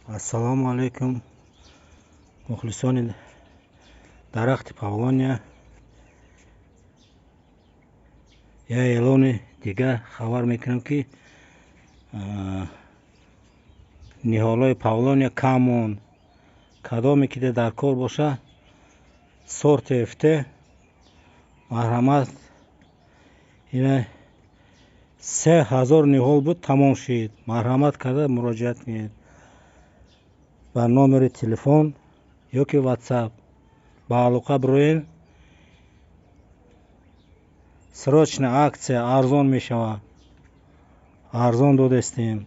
Ассалому алайкум, мухлисони дарахти павлония. Я эълони дигар хабар мекунам, ки ниҳолҳои павлония кам монд. Кадоме ки дар кор боша, сорти ФТ, марҳамат. Ина 3000 ниҳол буд, тамом шид. Марҳамат карда муроҷиат кунед ба номери телефон ёки WhatsApp, ба алоқа бироен. Срочно акция, арзон мешавад, арзон додестем.